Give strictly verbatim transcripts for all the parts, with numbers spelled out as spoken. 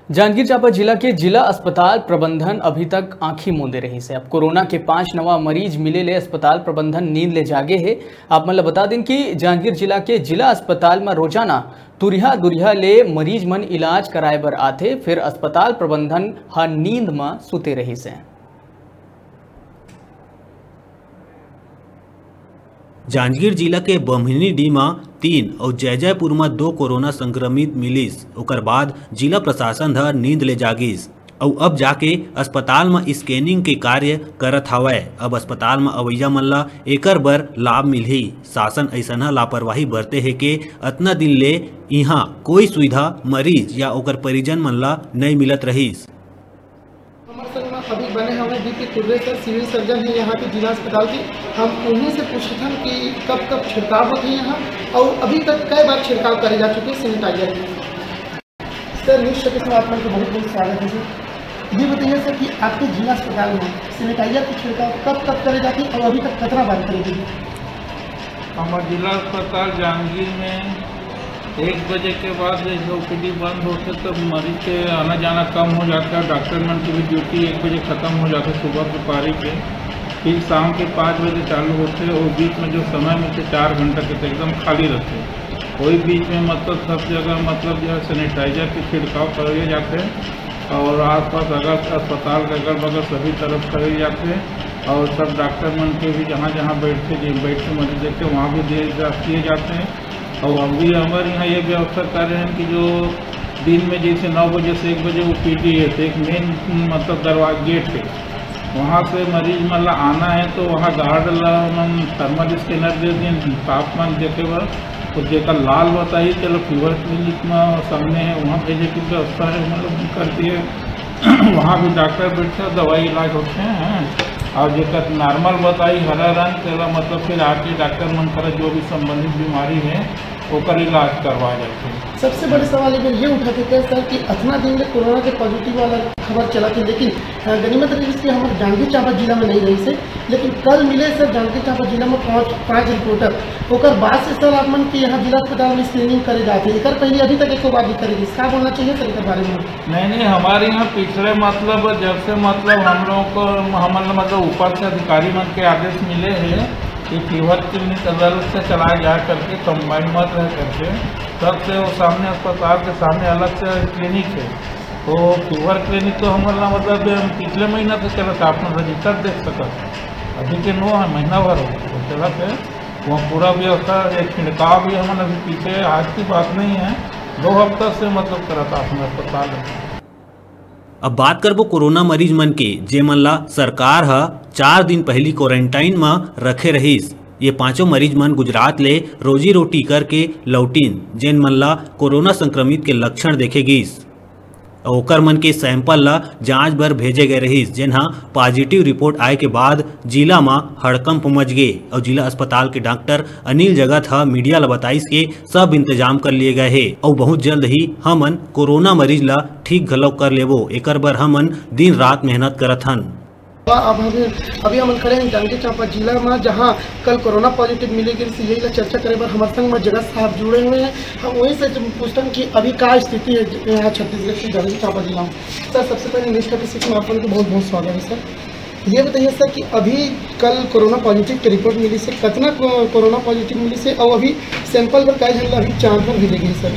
जांजगीर चांपा जिला के जिला अस्पताल प्रबंधन अभी तक आंखी मूंदे रहिस हे। अब कोरोना के पांच नवा मरीज मिले ले अस्पताल प्रबंधन नींद ले जागे हे। आप मन ल बता दिन कि जांजगीर जिला के जिला अस्पताल म रोजाना दुरिहा दुरिहा ले मरीज मन इलाज कराए बर आथे, फिर अस्पताल प्रबंधन ह नींद म सुते रहिस हे। जांजगीर जिला के बम्हनीडीह म तीन अउ जैजैपुर म दो कोरोना संक्रमित मिलिस। ओकर बाद जिला प्रशासन ह नींद ले जागिस अउ अब जाके अस्पताल म स्कैनिंग के कार्य करत हावय। अब अस्पताल म अवइया मन ल एकर बर लाभ मिलही। शासन अइसनहा लापरवाही बरते हे के अतना दिन ले इहां कोई सुविधा मरीज या ओकर परिजन मन ल नइ मिलत रहिस। हमर संग म अभी बने हवय बी पी कुर्रे सर, सिविल सर्जन हे यहाँ के जिला अस्पताल के। हम उन्हीं से पूछथन कि कब कब छिड़काव होथे यहाँ अउ अभी तक कई बार छिड़काव करे जा चुके सैनिटाइजर के। सर, न्यूज़ छत्तीस में आप मन के बहुत बहुत स्वागत है सर। ये बताइए सर कि आपके जिला अस्पताल में सैनिटाइजर के छिड़काव कब कब करे जाथे अउ अभी तक कितना बार करे गए? हमर जिला अस्पताल जांजगीर में एक बजे के बाद जैसे ओ पी डी बंद होथे, तब मरीज के आना जाना कम हो जाथे। डॉक्टर मन के भी ड्यूटी एक बजे खत्म हो जाथे सुबह के पारी के। फिर शाम के पाँच बजे चालू होथे। वो बीच में जो समय मिलथे चार घंटा के, तो एकदम खाली रहथे। वही बीच में मतलब सब जगह मतलब जो है सैनिटाइजर के छिड़काव करे जाथे और आसपास अगर अस्पताल के अगल बगल सभी तरफ करे जाथे और सब डॉक्टर मन के भी जहाँ जहाँ बैठते, जे बैठ के मरीज देखते, वहाँ भी दिए जा-, दिए जाते हैं। और हम भी हमारे यहाँ ये व्यवस्था कर रहे हैं कि जो दिन में जैसे नौ बजे से एक बजे ओ पी डी है, तो एक मेन मतलब दरवाजा गेट है, वहाँ से मरीज मन ला आना है तो वहाँ गार्ड ला हम थर्मल स्कैनर दे दें, तापमान देखे बर। तो जेकर लाल बताई, चलो फीवर क्लिनिक में सामने है, वहाँ भेजे की व्यवस्था है, मतलब कर दिए। वहाँ भी डॉक्टर बैठते हैं, दवाई इलाज होते हैं। और जेकर नॉर्मल बताई हरा रंग, तेला मतलब फिर आके डॉक्टर मन करा जो भी संबंधित बीमारी है, ओकर इलाज करवाए जाथे। सबसे बड़े सवाल एक बार ये उठा देते हैं सर कि अतना दिन ले कोरोना के पॉजिटिव वाला खबर चला थे, लेकिन, अ, गनीमत रहिस कि हमर जांजगीर चांपा जिला में नहीं रहिस हे, लेकिन कल मिले सर जांजगीर चांपा जिला में पाँच, पाँच रिपोर्टर। ओकर बाद से सर आप मन के यहाँ जिला अस्पताल में स्क्रीनिंग करे जाथे, एकर पहले अभी तक एको बार नहीं करे गइस। का बोलना चाहिए सर एकर बारे में? नहीं, नहीं, हमारे यहाँ पिछले मतलब जब से मतलब हम लोगों को, हमन मतलब ऊपर से अधिकारी मन के आदेश मिले हैं कि फीवर क्लिनिक अलग से चलाया जाए करके, कंबाइन मत रहे करके, तब से वो सामने अस्पताल के सामने अलग से क्लिनिक है। तो फीवर क्लिनिक तो हमन ला मतलब पिछले महीना से चलत हे, आप मन रजिस्टर देख सकत हे। अभी के नो है, महीना भर हो चलत हे। वहाँ पूरा व्यवस्था, एक छिड़काव भी हमन अभी पीछे, आज की बात नहीं है, दो हफ्ता से मतलब करत हे अपन अस्पताल में। अब बात करबो कोरोना मरीज मन के, जेमन ला सरकार ह चार दिन पहिली क्वारंटाइन म रखे रहिस। ये पांचों मरीज मन गुजरात ले रोजी रोटी करके लौटिन, जेन मन ला कोरोना संक्रमित के लक्षण देखे गिस। ओकर मन के सैंपल ला जांच बर भेजे गए रहिस, जेन ह पॉजिटिव रिपोर्ट आए के बाद जिला म हड़कंप मच गे। अउ जिला अस्पताल के डॉक्टर अनिल जगत ह मीडिया ला बताइस के सब इंतजाम कर लिए गए हे अउ बहुत जल्द ही हमन कोरोना मरीज ला ठीक घलो कर लेबो। एकर बर हमन दिन रात मेहनत करत हन। अब अभी, अभी हमन खड़े हैं जांजगीर चांपा जिला में, जहां कल कोरोना पॉजिटिव मिले गिस, यही ला चर्चा करे बर हमर संग में जगत साहब जुड़े हुए हैं। हम वहीं से जब पूछते हैं कि अभी का स्थिति है यहाँ छत्तीसगढ़ की जांजगीर चांपा जिला में। सर, सबसे पहले न्यूज़ थर्टी सिक्स में आप लोगों को बहुत बहुत स्वागत है सर। ये बताइए सर कि अभी कल कोरोना पॉजिटिव की रिपोर्ट मिली से, कितना को-, कोरोना पॉजिटिव मिली से और अभी सैंपल पर कई झन ला अभी चांपा भेजे गए सर?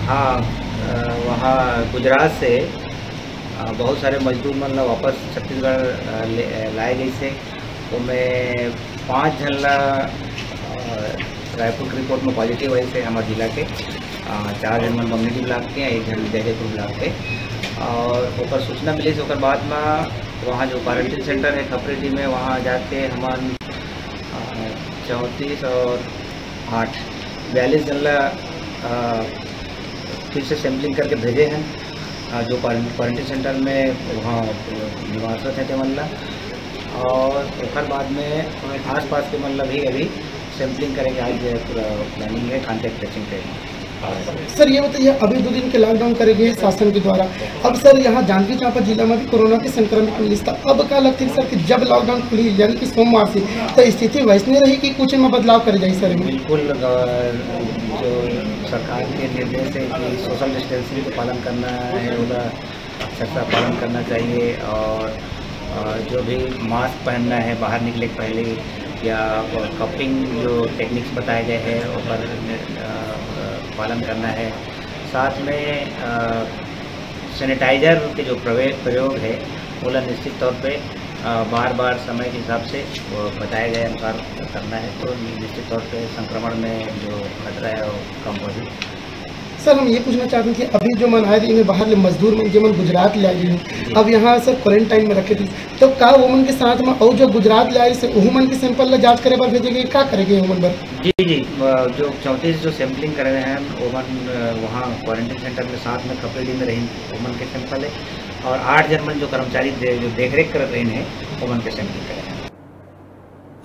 हाँ, अ, वहाँ गुजरात से, अ, बहुत सारे मजदूर मन ला वापस छत्तीसगढ़, अ, ले, अ, लाए गए से, तो मैं पाँच झन ला, अ, रायपुर के रिपोर्ट में पॉजिटिव आइस हे हमर जिला के। अ, चार झन मन बमनेडी ब्लॉक के, एक झन जैजैपुर ब्लॉक के। और ओकर सूचना मिलिस, ओकर बाद में वहाँ जो क्वारंटीन सेंटर है खपरेडी में, वहाँ जाके हमन, अ, चौंतीस और आठ, बयालीस झन ला, अ, फिर से सैंपलिंग करके भेजे हैं, अ, जो क्वारं-, क्वारंटीन सेंटर में वहाँ निवासरत हैं तेमन ला। और ओकर बाद में आसपास के मन ला भी अभी सैंपलिंग करे के आज पूरा प्लानिंग है, कॉन्टैक्ट ट्रेसिंग के। सर, ये बताइए, अभी दो दिन के लॉकडाउन करे गए शासन के द्वारा। अब सर, यहाँ जांजगीर चांपा जिला में भी कोरोना के संक्रमित मिलिस, त अब का लगथे सर कि जब लॉकडाउन खुली, यानी कि सोमवार से, तो स्थिति वैसने रही कि कुछ में बदलाव करे जाही सर? एमे बिल्कुल, अ, जो सरकार के निर्देश है कि सोशल डिस्टेंसिंग का पालन करना है, ओला अक्षरशः पालन करना चाहिए, और अ, जो भी मास्क पहनना है बाहर निकले के पहले, या कपिंग जो टेक्निक्स बताए गए हैं, ओकर, अ, पालन करना है। साथ में, अ, सैनिटाइजर के जो प्रवे-, प्रयोग है, ओला निश्चित तौर पे, अ, बार-बार समय के हिसाब से वो बताए गए अनुसार करना है, तो निश्चित तौर पे संक्रमण में जो खतरा है, वो कम होही। सर, हम ये पूछना चाहते हैं कि अभी जो मन आए रहिन बाहर ले, मजदूर मन, जेमन गुजरात ले आए रहिन, अब यहाँ सर क्वारंटाइन में रखे रहिन, तो का वो मन के साथ में अउ जो गुजरात ले आए रहिन, ओहू मन के सैंपल ला जांच करे बर भेजे गए, का करे गए ओमन बर? जी, जी, अ, जो चौंतीस जो सैंपलिंग करे रहे हैं, ओमन, अ, वहाँ क्वारंटाइन सेंटर में साथ में कपिल डी में रहिन, ओमन के सैंपल है, और आठ जन मन जो कर्मचारी दे-, जो देखरेख करत रहिन है, ओमन के सैंपल करे हैं।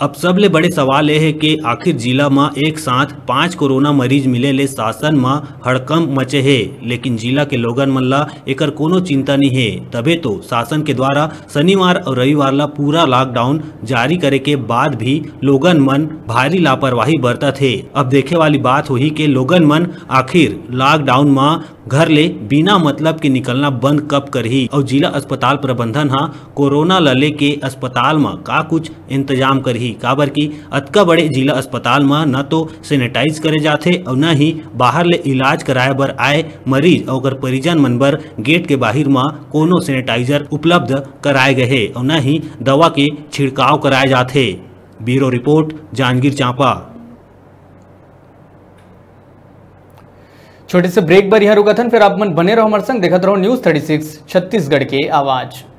अब सबले बड़े सवाल ये हे कि आखिर जिला म एक साथ पांच कोरोना मरीज मिले ले शासन म हड़कंप मचे हे, लेकिन जिला के लोगन मन ला एकर कोनो चिंता नइ हे। तभे तो शासन के द्वारा शनिवार अउ रविवार ला पूरा लॉकडाउन जारी करे के बाद भी लोगन मन भारी लापरवाही बरतत हे। अब देखे वाली बात होही कि लोगन मन आखिर लॉकडाउन म घर ले बिना मतलब के निकलना बंद कब करही अउ जिला अस्पताल प्रबंधन ह कोरोना ल लेके अस्पताल म का कुछ इंतजाम करही, काबर कि अतका बड़े जिला अस्पताल म न तो सैनिटाइज करे जाथे अउ न ही बाहर ले इलाज कराए बर आए मरीज अउ ओकर परिजन मन बर गेट के बाहिर म कोनो सैनिटाइजर उपलब्ध कराए गए हे अउ न ही दवा के छिड़काव कराए जाथे। Bureau report, Janjgir Champa. छोटे से ब्रेक बर यहाँ रुकत हन, फिर आप मन बने रहो हमारे संग, देखत रहो न्यूज़ थर्टी सिक्स छत्तीसगढ़ के आवाज़।